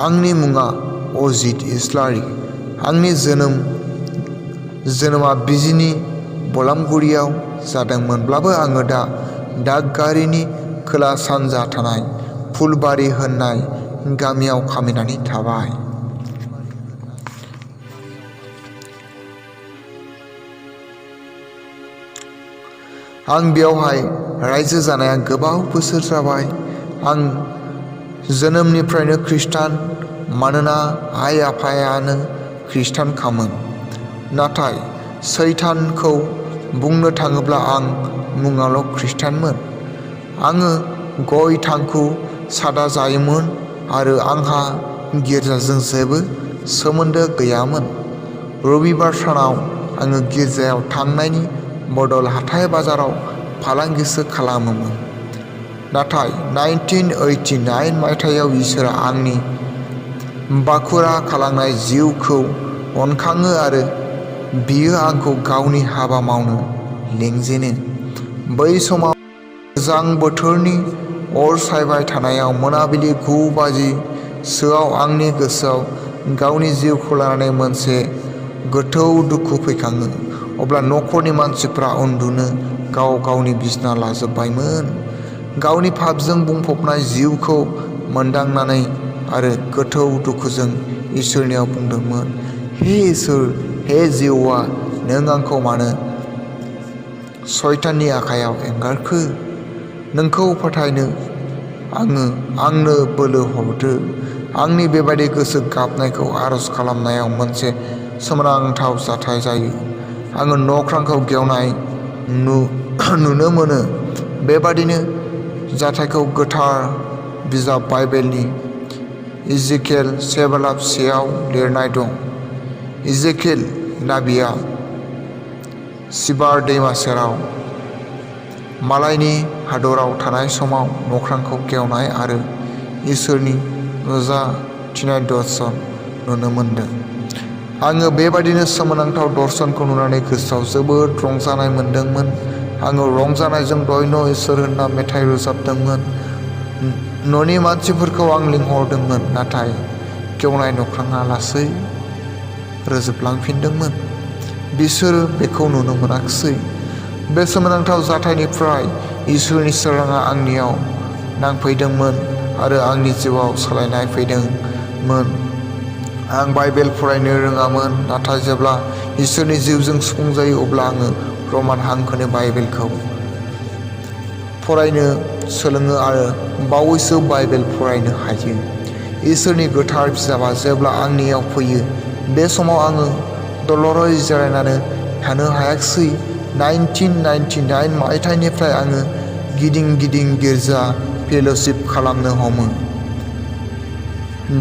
आंनि मुङा अजित इस्लारि। आंनि जोनोमा बिजिनि बलामगुरियाव जादोंमोनब्लाबो आङो दा दागगारिनि खोला सानजा थानाय फुलबारि होननाय गामियाव खामिनानै थाबाय। आं बेयावहाय रायजो जानाया गोबाव बोसोर जाबाय। आं जोनोमनिफ्रायनो खृष्टान, मानोना आइ आफायानो खृष्टानखामोन। नाथाय सैतानखौ बुंनो थाङोब्ला आं मुङावल' खृष्टानमोन। आङो गय थांखु सादा जायोमोन आरो आंहा गिर्जाजों जेबो सोमोन्दो गैयामोन। रबिबार सानाव आङो गिर्जायाव थांनायनि बदल हाथाय बाजाराव फालांगिसो खालामोमोन। नाथाय 1989 मायथाइयाव इसोरा आंनि बाखुरा खालांनाय जिउखौ अनखाङो आरो बियो आंखौ गावनि हाबा मावनो लिंजेनो। बै समाव गोजां बोथोरनि अर सायबाय थानायाव मोनाबिलि 9 बाजिसोआव आंनि गोसोआव गावनि जिउखौ लानानै मोनसे गोथौ दुखु फैखाङो। अब्ला न'खरनि मानसिफ्रा उन्दुनो गाव गावनि बिसना लाजोब्बायमोन। गावनि पापजों बुंफबनाय जिउखौ मोनदांनानै आरो गोथौ दुखुजों इसोरनियाव बुंदोंमोन, हे इसोर, हे जिउआ, नों आंखौ मानो सैताननि आखायाव एंगारखो? नोंखौ फोथायनो आंनो बोलो हरदो। आंनि बेबादि गोसो गाबनायखौ आरज खालामनायाव मोनसे सोमोनांथाव जाथाय जायो। आङो न'ख्रांखौ गेवनाय नुनो मोनो। बेबादिनो जाथायखौ गोथार बिजाब बाइबेलनि इजिकेल 7:1 लिरनाय दं। इजिकेल नाबिया सिबार दैमा सेराव मालायनि हादराव थानाय समाव न'ख्रांखौ गेवनाय आरो इसोरनि नुजाथिनाय दर्शन नुनो मोनदों। आङो बेबादिनो सोमोनांथाव दर्शनखौ नुनानै गोसोआव जोबोद रंजानाय मोनदोंमोन। आङो रंजानायजों धन्य इसोर होनना मेथाइ रोजाबदोंमोन। न'नि मानसिफोरखौ आं लिंहरदोंमोन, नाथाय गेवनाय न'ख्राङा लासै रोजोबलांफिनदोंमोन। बिसोरो बेखौ नुनो मोनाखिसै। बे सोमोनांथाव जाथायनिफ्राय इसोरनि सोराङा आंनियाव नांफैदोंमोन आरो आंनि जिउआव सोलायनाय फैदोंमोन। आं बाइबेल फरायनो रोङामोन, नाथाय जेब्ला इसोरनि जिउजों सुफुंजायो अब्ला आङो रमान हांखोनि बाइबेलखौ फरायनो सोलोङो आरो बावैसो बाइबेल फरायनो हायो। इसोरनि गोथार बिजाबा जेब्ला आंनियाव फैयो, बे समाव आङो दलरै जिरायनानै थानो हायाखिसै। 1999 मायथाइनिफ्राय आङो गिदिं गिर्जा फेल'शिप खालामनो हमो।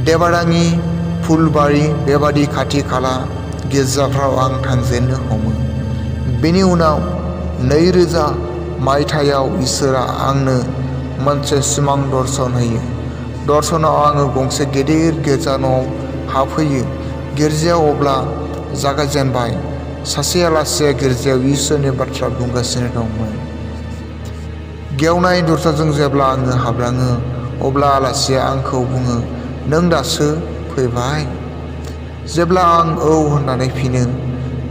देबाराङि, फुलबारि बेबादि खाथि खाला गिर्जाफ्राव आं थांजेननो हमो। बेनि उनाव 2000 मायथाइयाव इसोरा आंनो मोनसे सिमां दर्शन होयो। दर्शनाव आङो गंसे गिदिर गिर्जा न'आव हाबहैयो। गिर्जायाव अब्ला जागायजेनबाय। सासे आलासिया गिर्जायाव इसोरनि बाथ्रा बुंगासिनो दंमोन। गेवनाय दरजाजों जेब्ला आङो हाबलाङो, अब्ला आलासिया आंखौ बुङो, नों दासो फैबाय? जेब्ला आं औ होननानै फिनो,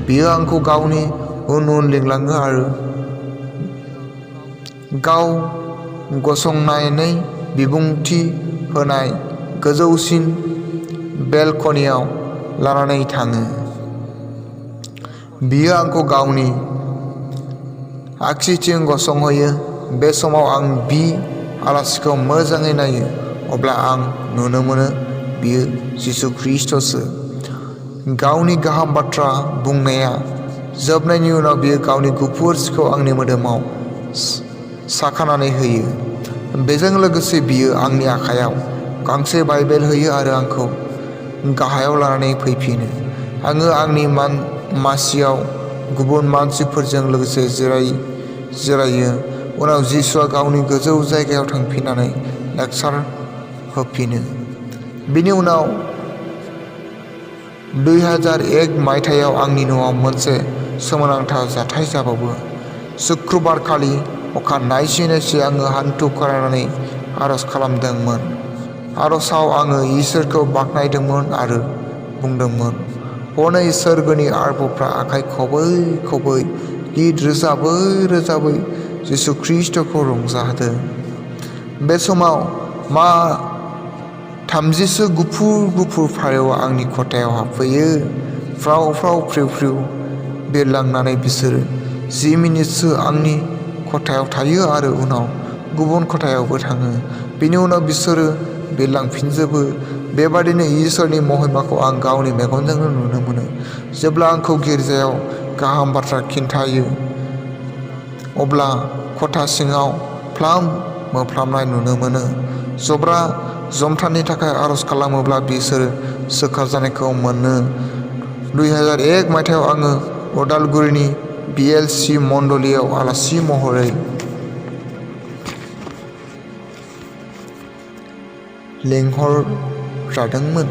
बियो आंखौ गावनि उन उन लिंलाङो आरो गाव गसंनानै बिबुंथि होनाय गोजौसिन बेलकनियाव लानानै थाङो। बियो आंखौ गावनि आगसिथिं गसंहोयो। बे समाव आं बि आलासिखौ मोजाङै नायो, अब्ला आं नुनो मोनो बियो जिसु ख्रीष्टसो। गावनि गाहाम बाथ्रा बुंनाया जोबनायनि उनाव बियो गावनि गुफुर सिखौ आंनि मोदोमाव साखानानै होयो। बेजों लोगोसे बियो आंनि आखायाव गांसे बाइबेल होयो आरो आंखौ गाहायाव लानानै फैफिनो। आङो आंनि मासियाव गुबुन मानसिफोरजों लोगोसे जिरायो। उनाव जिसुआ गावनि गोजौ जायगायाव थांफिननानै लेक्सार होफिनो। बेनि उनाव 2001 मायथाइयाव आंनि न'आव मोनसे सोमोनांथाव जाथाय जाबावो। शुक्रबारखालि अखा नायसि नायसि आङो हान्थु खरायनानै आरज खालामदोंमोन आर'जआव आङो इसोरखौ बाख्नायदोंमोन आरो बुंदोंमोन, हनै सोरगोनि आरबफ्रा आखाइ खबै खबै गित रोजाबै रोजाबै जिसु ख्रीष्टखौ रंजाहोदों। बे समाव मा 30सो गुफुर गुफुर फारौआ आंनि खथायाव हाबफैयो। फ्राव फ्राव फ्रिउ फ्रिउ बिरलांनानै बिसोरो 10 मिनिटसो आंनि खथायाव थायो आरो उनाव गुबुन खथायावबो थाङो। बेनि उनाव बिसोरो बिरलांफिनजोबो। बेबादिनो इसोरनि महिमाखौ आं गावनि मेगनजोंनो नुनो मोनो। जेब्ला आंखौ गिर्जायाव गाहाम बाथ्रा खिन्थायो अब्ला खथा सिङाव फ्लाम मोफ्लामनाय नुनो मोनो। जब्रा जमथानि थाखाय आर'ज खालामोब्ला बिसोरो सोखाजानायखौ मोनो। 2001 मायथाइयाव आङो उदालगुरिनि BLC मण्डलीयाव आलासि महरै लिंहरजादोंमोन।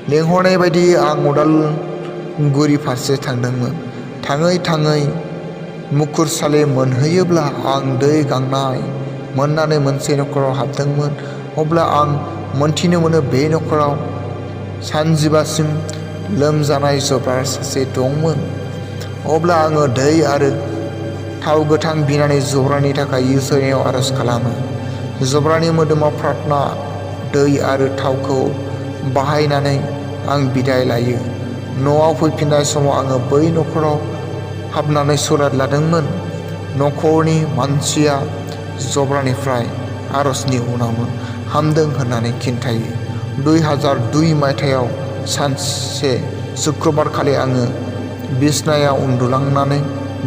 लिंहरनाय बायदियै आं उदालगुरि फारसे थांदोंमोन। थाङै थाङै मुखुरसालि मोनहैयोब्ला आं दै गांनाय मोननानै मोनसे नखराव हाबदोंमोन। अब्ला आं मोनथिनो मोनो बे नखराव सानजिबासिम लोमजानाय जब्रा सासे दंमोन। अब्ला आङो दै आरो थाव गोथां बिनानै जब्रानि थाखाय इसोरनियाव आर'ज खालामो। जब्रानि मोदोमाव प्रार्थना दै आरो थावखौ बाहायनानै आं बिदाय लायो। न'आव फैफिननाय समाव आङो बै नखराव हाबनानै सुराद लादोंमोन। नखरनि मानसिया जब्रानिफ्राय आर'जनि उनावनो हामदों होननानै खिन्थायो। 2002 मायथाइयाव सानसे शुक्रबारखालि आङो बिसनायाव उन्दुलांनानै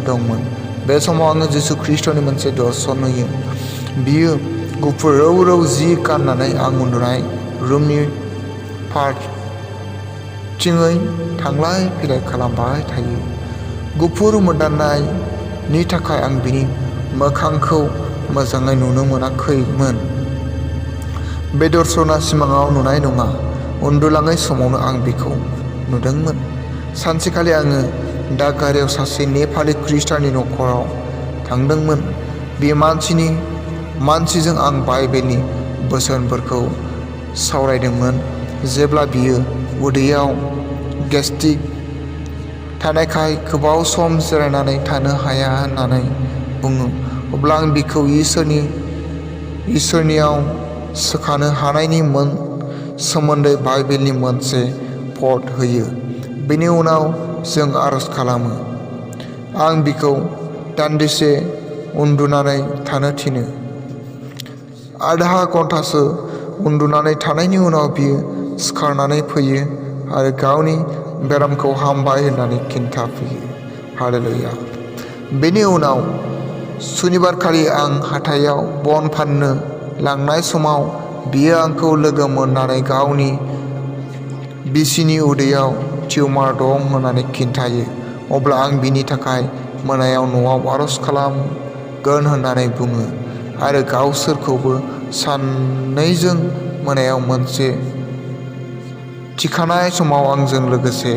दंमोन। बे समाव आङो जिसु ख्रीष्टनि मोनसे दर्शन नुयो। बियो गुफुर रौ रौ जि गाननानै आं उन्दुनाय रुमनि फारथिङै थांलाय फैलाय खालामबाय थायो। गुफुर मोदाननायनि थाखाय आं बिनि मोखांखौ मोजाङै नुनो मोनाखैमोन। बे दर्शना सिमाङाव नुनाय नङा, उन्दुलाङै समावनो आं बिखौ नुदोंमोन। सानसेखालि आङो दागगारियाव सासे नेपाली ख्रीष्टाननि नखराव थांदोंमोन। बे मानसिजों आं बाइबेलनि बोसोनफोरखौ सावरायदोंमोन। जेब्ला बियो उदैयाव गेस्ट्रिक थानायखाय गोबाव सम जिरायनानै थानो हाया होननानै बुङो, अब्ला आं बिखौ इसोरनियाव सोखानो हानायनि सोमोन्दै बाइबेलनि मोनसे पद होयो। बेनि उनाव जों आर'ज खालामो। आं बिखौ दान्दिसे उन्दुनानै थानो थिनो। आधा घन्टासो उन्दुनानै थानायनि उनाव बियो सिखारनानै फैयो आरो गावनि बेरामखौ हामबाय होननानै खिन्थाफैयो। हालेलुया। बेनि उनाव सुनिबारखालि आं हाथायाव बन फाननो लांनाय समाव बियो आंखौ लोगो मोननानै गावनि बिसिनि उदैयाव टिउमार दं होननानै खिन्थायो। अब्ला आं बिनि थाखाय मोनायाव न'आव आर'ज खालामगोन होननानै बुङो आरो गावसोरखौबो सानैजों मोनायाव मोनसे थिखानाय समाव आंजों लोगोसे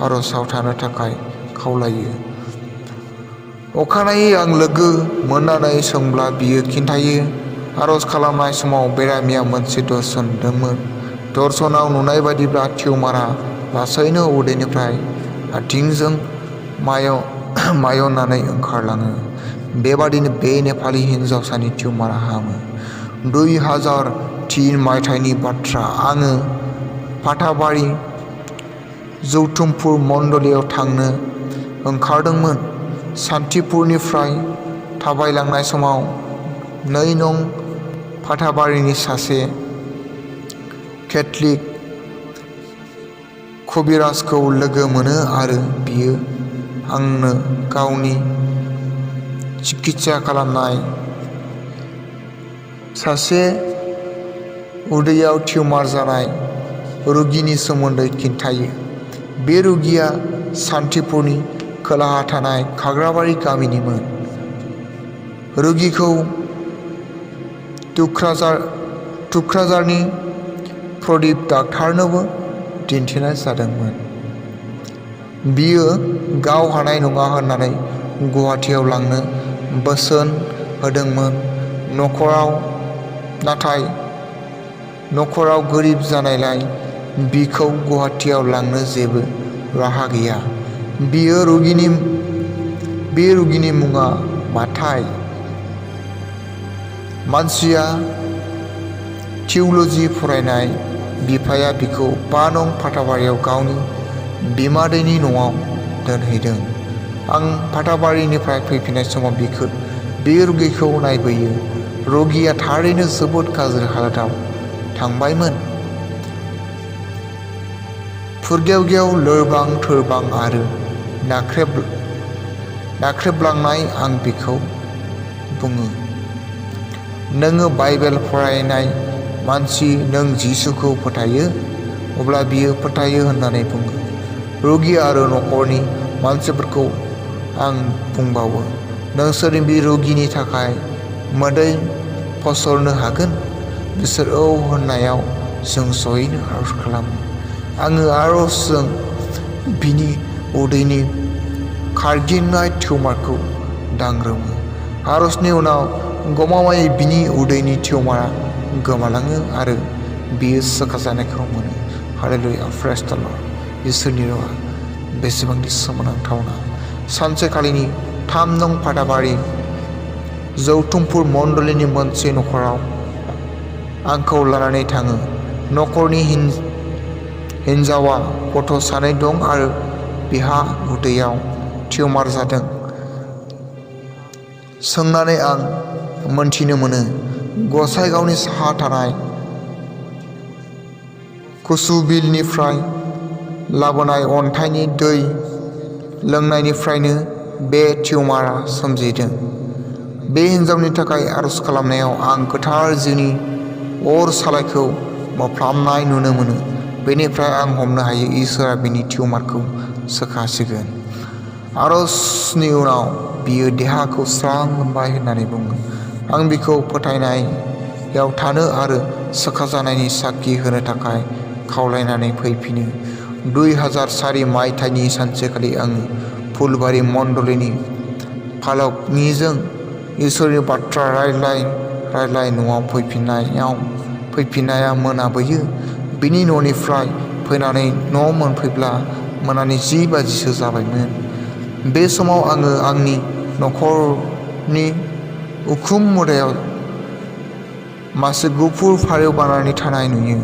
आर'जआव थानो थाखाय खावलायो। अखानायै आं लोगो मोननानै सोंब्ला बियो खिन्थायो, आर'ज खालामनाय समाव बेरामिया मोनसे दर्शन नुदोंमोन। दर्शनाव नुनाय बायदिब्ला टिउमारा लासैनो उदैनिफ्राय आथिंजों मायनानै ओंखारलाङो। बेबादिनो बे नेपाली हिन्जावसानि टिउमारा हामो। 2003 मायथाइनि बाथ्रा। आङो फाथाबारि जौथुमपुर मण्डलीयाव थांनो ओंखारदोंमोन। सान्तिपुरनिफ्राय थाबायलांनाय समाव 2 नं फाथाबारिनि सासे केथलिक कबिराजखौ लोगो मोनो आरो बियो आंनो गावनि चिकित्सा खालामनाय सासे उदैयाव टिउमार जानाय रुगिनि सोमोन्दै खिन्थायो। बे रुगिया सान्तिपुरनि खोलाहा थानाय खाग्राबारि गामिनिमोन। रुगिखौ थुक्राझारनि प्रदीप डाक्टारनोबो दिन्थिनाय जादोंमोन। बियो गाव हानाय नङा होननानै गुवाहाटीयाव लांनो बोसोन होदोंमोन। नखराव नाथाय नखराव गोरिब जानायलाय बिखौ गुवाहाटियाव लांनो जेबो राहा गैया। बे रुगिनि मुङा माथाय। मानसिया थिउल'जि फरायनाय बिफाया बिखौ 5 नं फाथाबारियाव गावनि बिमादैनि न'आव दोनहैदों। आं फाथाबारिनिफ्राय फैफिननाय समाव बे रुगिखौ नायबोयो। रुगिया थारैनो जोबोद गाज्रि हालोदाव थांबायमोन। फुरगेवगेव, लोरबां थोरबां आरो नाख्रेबलांनाय। आं बिखौ बुङो, नोङो बाइबेल फरायनाय मानसि, नों जिसुखौ फोथायो? अब्ला बियो फोथायो होननानै बुङो। रुगि आरो नखरनि मानसिफोरखौ आं बुंबावो, नोंसोर बे रुगिनि थाखाय मोदै फसरनो हागोन? बिसोर औ होननायाव जों जयैनो आरज खालामो। आङो आरजजों बिनि उदैनि खारगिनाय टिउमारखौ दांग्रोमो। आरजनि उनाव गमामायै बिनि उदैनि टिउमारा गोमालाङो आरो बियो सोखाजानायखौ मोनो। हालेलुया, प्रेज द लर्ड। इसोरनि रावा बेसेबांदि सोमोनांथावना। सानसेखालिनि 3 नं फाथाबारि जौथुमपुर मण्डलिनि मोनसे नखराव आंखौ लानानै थाङो। नखरनि हिनजावा गथ' 2 दं आरो बिहा उदैयाव टिउमार जादों। सोंनानै आं मोनथिनो मोनो, गसाइगावनि साहा थानाय कुसुबिलनिफ्राय लाबोनाय अन्थाइनि दै लोंनायनिफ्रायनो बे टिउमारा सोमजिदों। बे हिनजावनि थाखाय आरज खालामनायाव आं गोथार जिउनि अर सालायखौ मोफ्लामनाय नुनो मोनो। बेनिफ्राय आं हमनो हायो इसोरआ बिनि टिउमारखौ सोखासिगोन। आरजनि उनाव बियो देहाखौ स्रां मोनबाय होननानै बुङो। आं बिखौ फोथायनायाव थानो आरो सोखाजानायनि साखि होनो थाखाय खावलायनानै फैफिनो। 2004 मायथाइनि सानसेखालि आङो फुलबारि मण्डलिनि फालकनिजों इसोरनि बाथ्रा रायज्लाय न'आव फैफिननाया मोनाबोयो। बिनि न'निफ्राय फैनानै न' मोनफैब्ला मोनानि 10 बाजिसो जाबायमोन। बे समाव आङो आंनि नखरनि उखुम मुदायाव मासे गुफुर फारौ बानानै थानाय नुयो।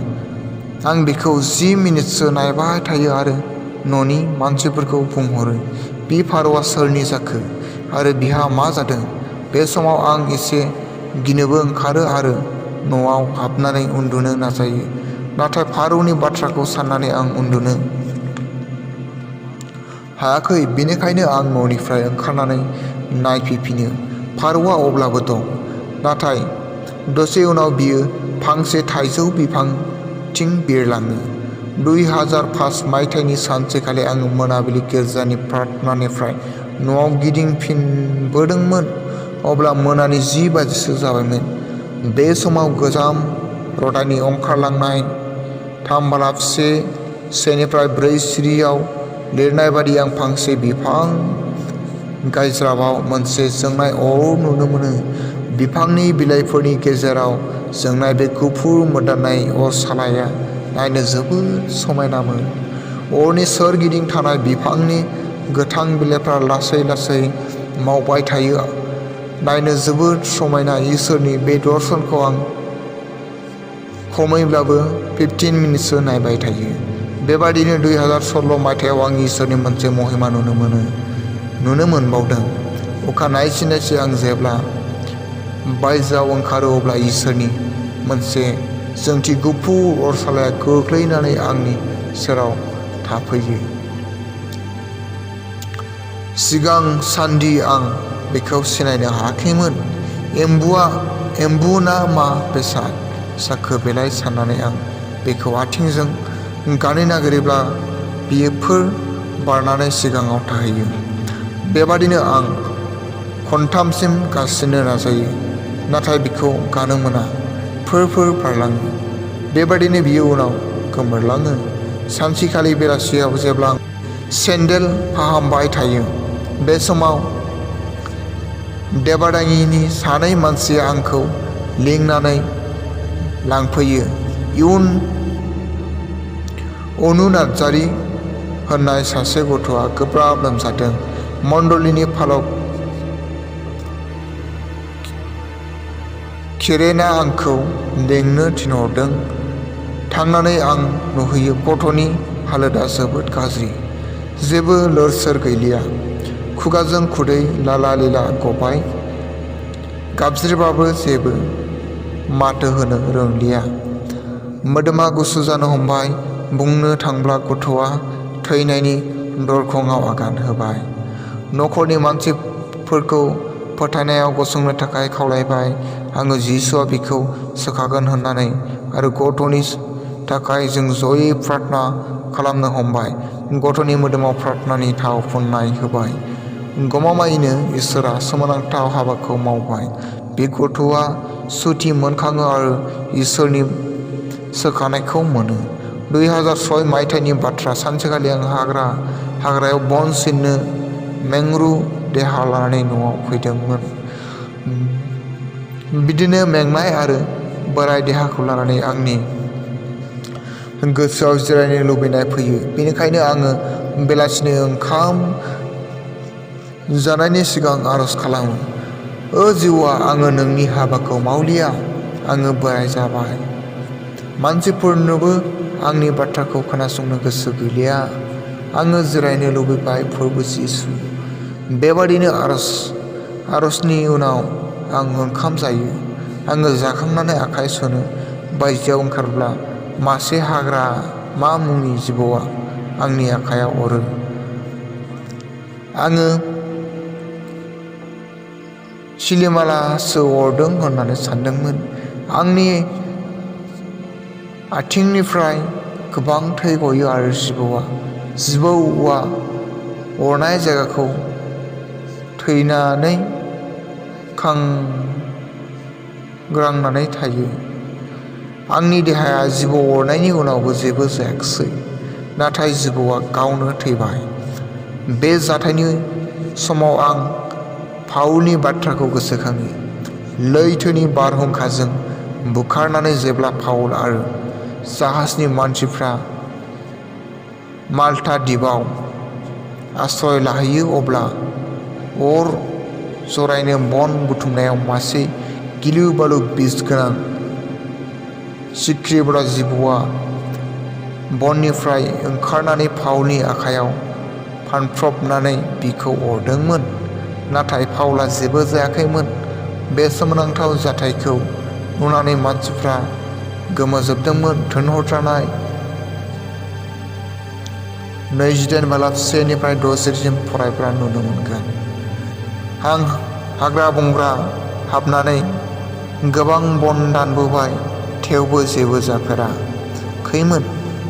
आं बिखौ 10 मिनिटसो नायबाय थायो आरो न'नि मानसिफोरखौ बुंहरो, बे फारौआ सोरनि जाखो आरो बिहा मा जादों? बे समाव आं एसे गिनोबो ओंखारो आरो न'आव हाबनानै उन्दुनो नाजायो। नाथाय फारौनि बाथ्राखौ साननानै आं उन्दुनो हायाखै। बेनिखायनो आं न'निफ्राय ओंखारनानै नायफैफिनो। फारौआ अब्लाबो दं। नाथाय दसे उनाव बियो फांसे थाइजौ बिफांथिं बिरलाङो। 2005 मायथाइनि सानसेखालि आं मोनाबिलि गिर्जानि प्रार्थनानिफ्राय न'आव गिदिंफिनबोदोंमोन। अब्ला मोनानि 10 बाजिसो जाबायमोन। बे समाव गोजाम रदानि ओंखारलांनाय ताम्बालाब सेनिफ्राय 4 सिरियाव लिरनाय बादि आं फांसे बिफां गायज्राबाव मोनसे जोंनाय अर नुनो मोनो। बिफांनि बिलाइफोरनि गेजेराव जोंनाय बे गुफुर मोदाननाय अर सालाया नायनो जोबोद समायनामोन। अरनि सोरगिदिं थानाय बिफांनि गोथां बिलाइफोरा लासै लासै मावबाय थायो। नायनो जोबोद समायना। इसोरनि बे दर्शनखौ आं खमैब्लाबो 15 मिनिटसो नायबाय थायो। बेबादिनो 2016 मायथाइयाव आं इसोरनि मोनसे महिमा नुनो मोनबावदों। अखानायसि आं जेब्ला बायजोआव ओंखारो अब्ला इसोरनि मोनसे जोंथि गुफुर अरसालाया गोग्लैनानै आंनि सेराव थाफैयो। सिगां सान्दि आं बेखौ सिनायनो हायाखैमोन। एम्बु ना मा बेसाद जाखो बेलाय साननानै आं बेखौ आथिंजों गानो नागिरोब्ला बियो फोर बारनानै सिगाङाव थाहैयो। बेबादिनो आं खनथामसिम गासिनो नाजायो, नाथाय बिखौ गानो मोना। फोर बारलाङो। बेबादिनो बियो उनाव गोमोरलाङो। सानसेखालि बेलासियाव जेब्ला आं सेन्देल फाहामबाय थायो, बे समाव देबादागिनि 2 मानसिया आंखौ लिंनानै लांफैयो। अनु नार्जारी होननाय सासे गथ'आ गोब्राब लोमजादों। मण्डलिनि फालक केरेना आंखौ लेंनो थिनहरदों। थांनानै आं नुहैयो गथ'नि हालोदा जोबोद गाज्रि। जेबो लोरसोर गैलिया। खुगाजों खुदै लाला लिला गबाय। गाबज्रिबाबो जेबो माथो होनो रोंलिया। मोदोमा गुसु जानो हमबाय। बुंनो थांब्ला गथ'आ थैनायनि दरखंआव आगान होबाय। नखरनि मानसिफोरखौ फोथायनायाव गसंनो थाखाय खावलायबाय। आङो जिसुआ बिखौ सोखागोन होननानै आरो गथ'नि थाखाय जों जयै प्रार्थना खालामनो हमबाय। गथ'नि मोदोमाव प्रार्थनानि थाव फुननाय होबाय। गमामायैनो इसोरा सोमोनांथाव हाबाखौ मावबाय। बे गथ'आ सुथि मोनखाङो आरो इसोरनि सोखानायखौ मोनो। 2006 मायथाइनि बाथ्रा। सानसेखालि आं हाग्रायाव बन सिननो मेंरु देहा लानानै न'आव फैदोंमोन। बिदिनो मेंनाय आरो बोराय देहाखौ लानानै आंनि गोसोआव जिरायनो लुबैनाय फैयो। बेनिखायनो आङो बेलासिनि ओंखाम जानायनि सिगां आरज खालामो। ओ जिउआ, आङो नोंनि हाबाखौ मावलिया। आङो बोराय जाबाय। मानसिफोरनोबो आंनि बाथ्राखौ खोनासंनो गोसो गैलिया। आङो जिरायनो लुबैबाय प्रभु जिसु। बेबादिनो आरजनि उनाव आं ओंखाम जायो। आङो जाखांनानै आखाइ सुनो बायजोआव ओंखारब्ला मासे हाग्रामा मुंनि जिबौआ आंनि आखाइयाव अरो। आङो सिलिमालासो अरदों होननानै सानदोंमोन। आंनि आथिंनिफ्राय गोबां थै गयो आरो जिबौआ अरनाय जायगाखौ थैनानै खांग्रांनानै थायो। आंनि देहाया जिबौ अरनायनि उनावबो जेबो जायाखिसै, नाथाय जिबौआ गावनो थैबाय। बे जाथायनि समाव आं पाउलनि बाथ्राखौ गोसोखाङो। लैथोनि बारहुंखाजों बुखारनानै जेब्ला पाउल आरो जाहाजनि मानसिफ्रा माल्टा दिपआव आश्रय लाहैयो, अब्ला अर जरायनो बन बुथुमनायाव मासे गिलु बालु बिस गोनां सिख्रिब्रा जिबौआ बननिफ्राय ओंखारनानै पाउलनि आखाइयाव फानफ्रबनानै बिखौ अरदोंमोन। नाथाय पाउला जेबो जायाखैमोन। बे सोमोनांथाव जाथायखौ नुनानै मानसिफ्रा गोमोजोबदोंमोन। थिनहरजानाय 28-1-6 फरायब्ला नुनो मोनगोन। आं हाग्रा बंग्रा हाबनानै गोबां बन दानबोबाय, थेवबो जेबो जाफेराखैमोन।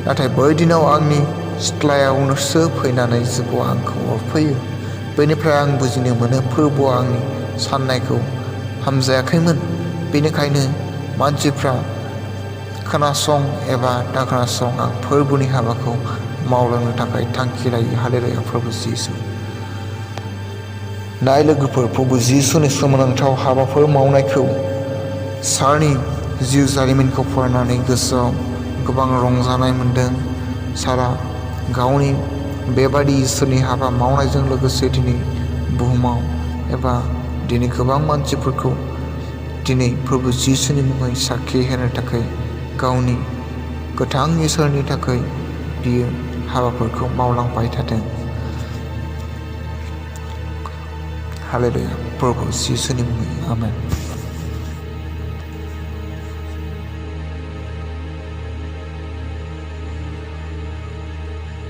नाथाय बै दिनाव आंनि सिथ्लायावसो फैनानै जिबौआ आंखौ अरफैयो। बेनिफ्राय आं बुजिनो मोनो फोरबोआ आंनि साननायखौ हामजायाखैमोन। बेनिखायनो मानसिफ्रा खोनासं एबा दाखोनासं, आं फोरबोनि हाबाखौ मावलांनो थाखाय थांखि लायो। हालेलुया प्रभु जिसु। नाय लोगोफोर, प्रभु जिसुनि सोमोनांथाव हाबाफोर मावनायखौ, सारनि जिउ जारिमिनखौ फरायनानै गोसोआव गोबां रंजानाय मोन्दों। सारा गावनि बेबादि इसोरनि हाबा मावनायजों लोगोसे दिनै बुहुमाव एबा दिनै गोबां मानसिफोरखौ दिनै प्रभु जिसुनि मुङै साखि होनो थाखाय गावनि गोथां इसोरनि थाखाय बियो हाबाफोरखौ मावलांबाय थादों। हालेलुया प्रभु जिसुनि मुङै आमेन।